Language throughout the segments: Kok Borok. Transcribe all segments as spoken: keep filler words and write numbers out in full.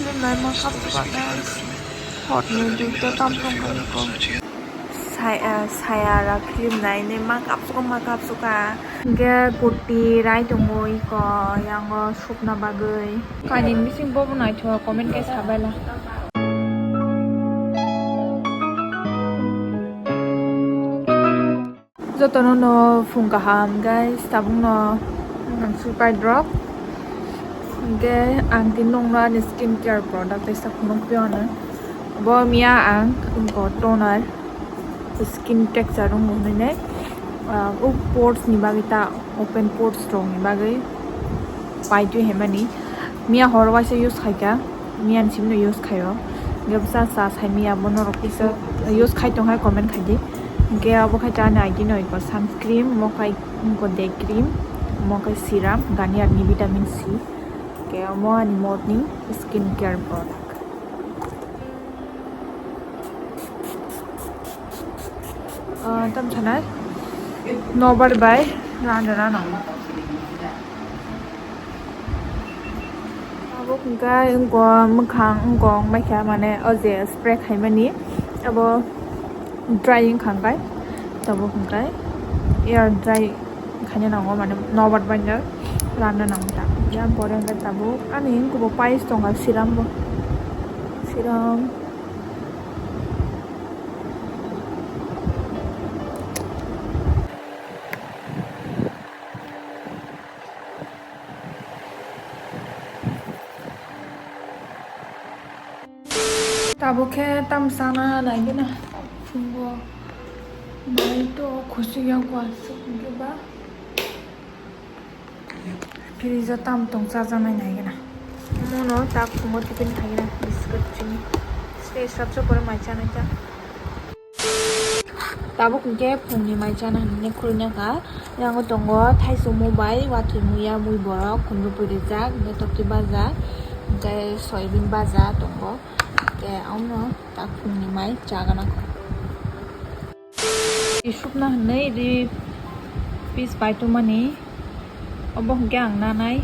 Nai ma kap suka guys. Hot ni duita tam tong kani ko. Sai, eh, saya ra film nai ne ma kap suka, ma kap suka. Ge kurti rai tongoi ko yango supna bagoi. Kaini bising bobo naithoka comment khe sabaila. Jotono no phung kaham guys, tabukno ang supai drop. Hingke ang tin nongno ani skin care product kaisa phunuk pio ano. Bo miya ang wngko toner, skin texture wngmo hinui nai, ah, o pores ni bagwi ta, open pores rok ni bagwi paitwi haimani. Miya hor waisa use khaika. Miyan simno use khaio. Hingke bwsa cha sai miya bo norok kisa use khai tong hai comment khai di. Hingke abo khai cha ani idea no iko sunscreen, mo khai wngko day cream, mo khai serum, Garnier ni vitamin C. Hingke omo ani morning skin care product. Ah, tam sanai. Nobar bai rana rana. Abo hwnkhe wngkha mwkhang wngkha wngbaikha mane o je spray khaimani abo dry wngkha hwnkhe tabuk hwnkhe air dry khaina nango mane nobar bainjak rana nango ta ya pore hwnkhe tabuk ani wngkha bo pais tongkha serum bo serum. Tabuk khe tam sana naigwna phungo nai to khusu ya gua suk ba fridge o tam tong chajaknai naigwna. Mono tak phungo tiffin khaina biscuit chini. Stay sab so pore mai chanai ta. Tabuk hwnkhe phungni mai chana hinwi khulina kha. Yango tongo thaichukmung bai, wathwi muya, mui borok, khundupui rijak, hwnkhe tokti baja, hwnkhe soyabin baja tongo. Hwnkhe omono tak phungni mai chagana kha. Isukna hinwi ri piece bai tongmani. Obo hwnkhe ang nanai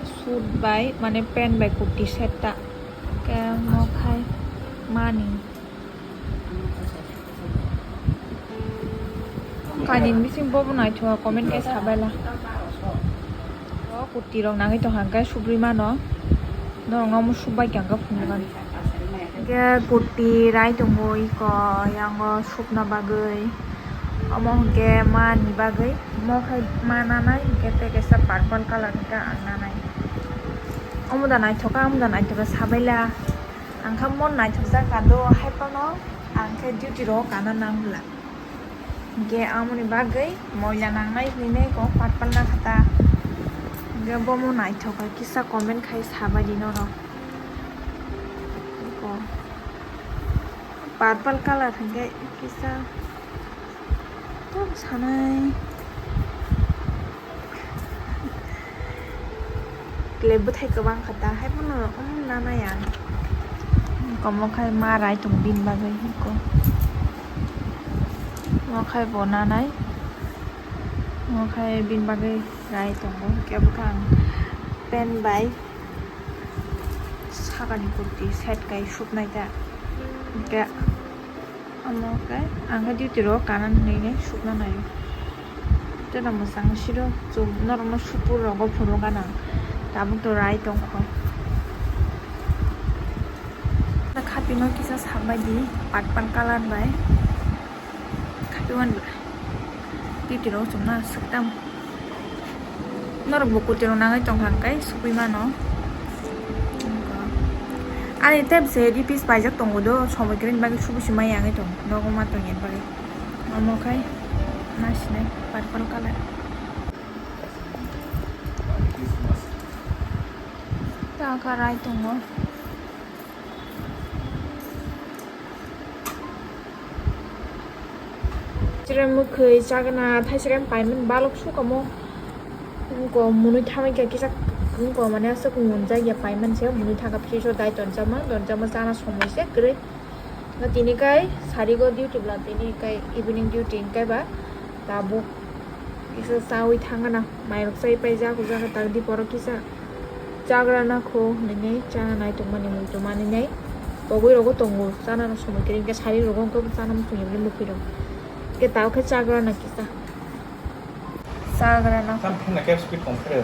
suit bai, mane pant bai kurti set ta. Hwnkhe omo khai mani. Kainwi bising bobo naithoka comment khe sabaila. O kurti rok nangwi tongkha hwnkhe subri mano. Norokno omo subbai kha hwnkhe phunukgani. Hwnkhe kurti rai tongo iko yango sukna bagwi. Omo hwnkhe mani bagwi. Omo khai ma nanai hwnkhe tei kaisa purple colour hwnkhe ang nanai. Omo da naithoka, omo da naithoka sabaila. Ang kha mon naithokjak kado, hai phano ang khe duty rogo kana nang bwla. Hwnkhe amoni bagwi moila nangnai hinwi kok purple na kha ta. Hwnkhe bomo naithok kha kisa comment khai sabaidi norok. Purple colour hwnkhe kisa. Tok sanai. Kle bwthai kwbang kha ta, hai phano, um, nanai ang. Komo khai ma rai tongo bini bagwi, hiko. Mo khai bo nanai. Mo khai bini bagwi rai tongo. Kebo kha ang pant bai sakani kurti set kai suknai ta. Hwnkhe. Omo khe ang khe duty rogo kana hinwi sukna naio. Tei no mwchang siro chwng norokno supur rogo phunuk gana tabuk to rai tongkho. Khapino kisa sakbai di purple colour bai khapi wan bwla duty rogo chwngno swk tamo. Norok bo kutui rok nangwi tongkha hwnkhe sugui mano. Ani tei bwsai D P S paijak tongo do, somoi kwrwini bagwi subu se maya wngwi tongo, nogo ma tongya bagwi. Omo khai ma sinai purple colour. Ta kha rai tongo. Thaisrem mwkhwi chagna, thaisrem paimani balok sukamo. Wngko mwnwi thamwi kha kisa, wngko mane aswk ngunjak ya paimani se, mwnwi thangkha fridge o dai tonjakma, tonjakma chana somoi se kwrwi. Tini kai sarigo duty bwla, tini kai evening duty hwnkhe ba tabuk kisa chawi thangna, mairok chai paijak, o jaga tak di borok kisa. Chagra na kho hinwi chana nai tongmani muitu manwi nai. Togwi rogo tongo chana no somoi kwrwi hwnkhe sari rogo hwnkhe chana muchung yamani mukhwi rok. Hwnkhe tao khe chagra na kisa. Chagra na kho. Tam phina cap speed kom khe.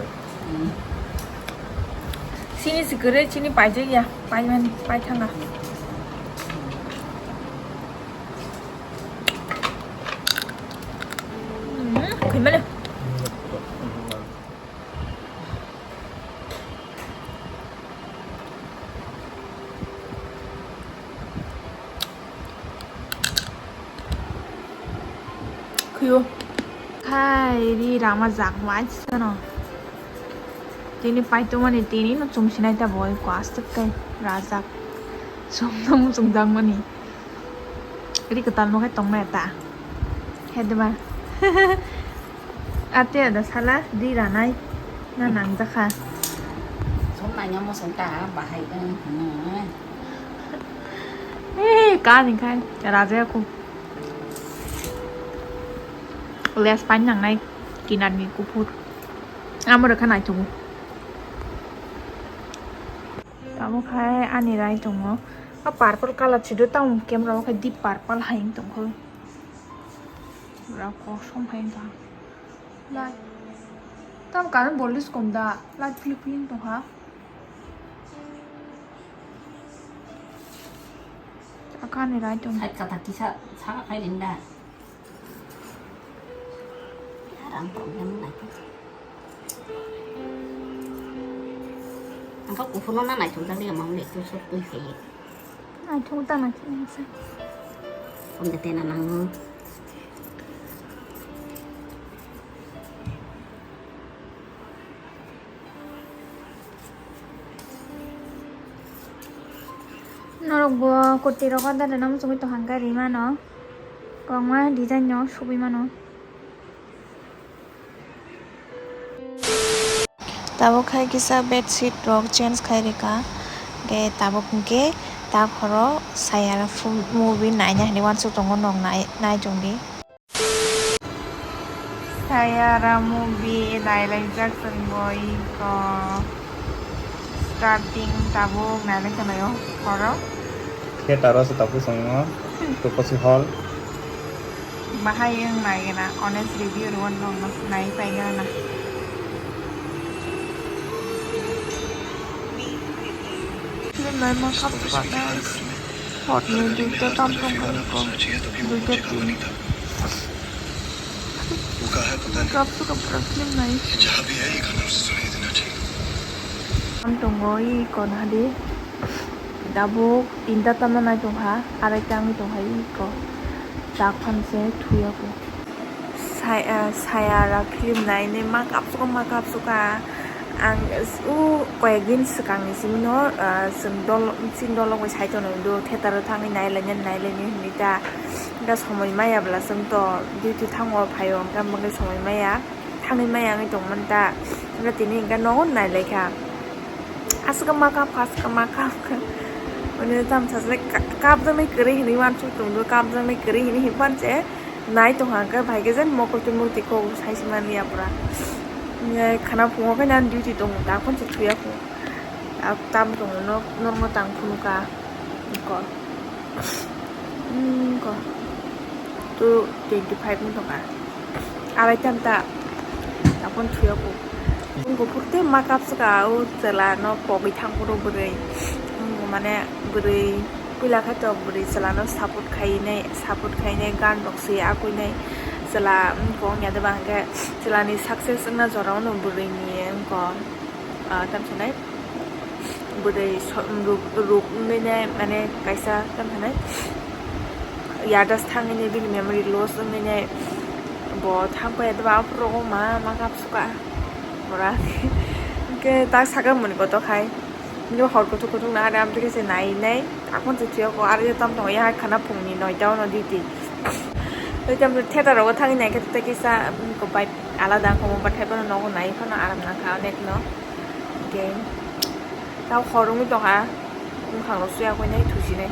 Chini se kwrwi chini paijak ya. Paimani paithanga. Hmm, khimale. Khuyo. Khai ri rama jak mai sano. Tini paitomani tini no chumsinai ta boi ko aswk kai rajak. Chumno muchung jakmani. Ri kwtal no khai tongmaya ta. He deba. Ate ada sala di ranai. Na nang jakha. Song nanya mo song ta bahai ang. Eh, kani khai. Raja ko. Les pan nang nai. Kinarni kuphur. Amo rwkha naithogo. Tamo khai ani rai tongo. A purple colour chido tamo camera o khai deep purple hai wng tongkho. Pura kosom hai wng tong. Light. Tamo karon voltage kom da. Light flick flick wng tongkha. Akani rai tong. Side kata kisa saka khai rinda. Ang problem naikhe. Ang kok kuphurno na naithok jak liya mang le tu sok twi khaye. Naithok ta naithok sa. Kom de tena nango. Norok bo kurti rok order rwna muchungwi tongkha hwnkhe rimano. Kwbangma design no subui mano. Tabuk hai kisa bedsheet rok change khai rikha. Hwnkhe tabuk hwnkhe ta khoro Sayara full movie naina hinwi uansuk tongo, nok nai, nai tongdi. Sayara movie nailaijak chwng bo iko. Starting tabuk nailai tonglaio horo. Theater o se tabuk chwng o Rupasi Hall. Bahai wng nai gana honest review rwna nai pai gana. Film nai ma kap kap na. Hot ni duita tam tong kha iko. Duita tin. Kap suka pura film nai. Tam tongo iko nahadi. Tabuk tinta tamo nai tongkha, arai ta wngwi tongkha iko. Tak phan se thuya ko. Sai-, ah, Sayara film nainwi ma kapsuka, ma kapsuka. Ang s-, o koyek din swkangni simi no, ah, chwng dol, chini dol rok bai sai tonwi do, theater o thangwi nai lainani, nai lainani hinwi ta. Hwnkhe somoi maya bwla chwng to duty thango phaio, hwnkhe bwkhe somoi maya. Thangwi maya wngwi tongmani ta. Hwnkhe tini hwnkhe nogo nailaikha. Aswkhe ma kapkha, aswkhe ma kapkha. Hwnwi tamo sajle ka-, kapjaknai kwrwi hinwi uansuk tongdo, kapjaknai kwrwi hinwi hinphan se nai tongkha hwnkhe, bai khe jen mokol twi murti kok sai se mani ya pura. Hwnkhe khana phungo khe ani duty tongo, ta phone se thuya kho. Tam tongo nok, norokno tang phunukha. Iko. Iko. Two twenty five wng tongkha. Arai tam ta. Tapon thuya ko. Wng kuphur tei ma kapsuka o chwla no pogwi thang phuru bwrwi. Wng mane bwrwi puila khe to bwrwi chwla no support khainai, support khainai gan rok se akwinai chwla wng kong ya de ba hwnkhe chwla ni success wngna jora o no bwrwi ni wng kong. Ah, tam sanai. Bwrwi so-, ruk, ruk wngwi nai, mane, kaisa, tamo hinai, yadas thangwi nai, bini memory loss wngwi nai, bo thang paiya, doba aphuru rogo ma, ma kapsuka, pura. Hwnkhe tak sakha moni koto khai, hwnkhe hor kuthuk kuthuk na, aro amtwi khe se nai nai, aphano se thwiya kho, aro tamo tongo, ya khana phungni noita ono duty. Tei tamo theater rogo thangwi nai khe, tei kisa, um, ko bai. Alada wngkha omo bathai phano nogo nai phano aram nangkha onek no. Hwnkhe tamo hor wngwi tongkha, bwkhang rok suya khe nai thusinai.